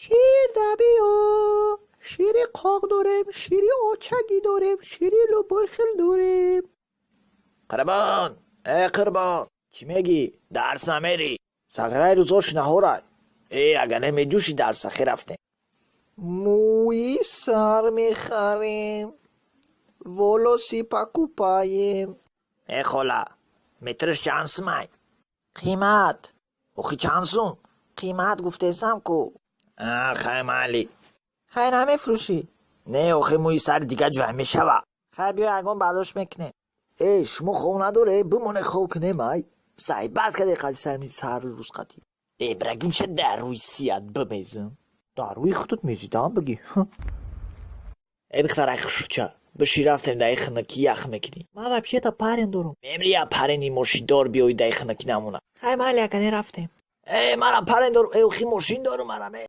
Шир да биё, шири қоқ дорем, шири очагӣ дорем, шири любой хел дорем. Қурбон, э Қурбон, чӣ мегӣ? Дарс намерӣ? Сағираи рӯзош наҳорай. Э, агар намеҷӯшӣ, дар сахӣ рафтем. Мӯи сар мехарем, волосы покупаем. Э хола, метрш чанд сумай? Қимат. Охи, чанд сум? Қимат гуфтесам ку. Хай, майли. Хай, намефурӯшӣ? Не, охи, мӯи сари дига ҷой мешава. Хай, биё, ягон балош мекунем. Э, шумо хов надоре? Бимоне, хов кунем. Ай, сайбат каде қади сами сари рӯз қати. Э, брагимша дар рӯи сият бимезам. Дар рӯи худат мезидам, бигӣ. Э, духтарай хушрӯча, биши, рафтем, даи хинаки ях мекунӣ. Ман вообще-то парень дорум. Мемри, я парень и мошиндор биёи, даи хинаки намона. Хай, майли, агане рафтем. Э, манам парень дорум. Э, охи, мошин дорум манам, э.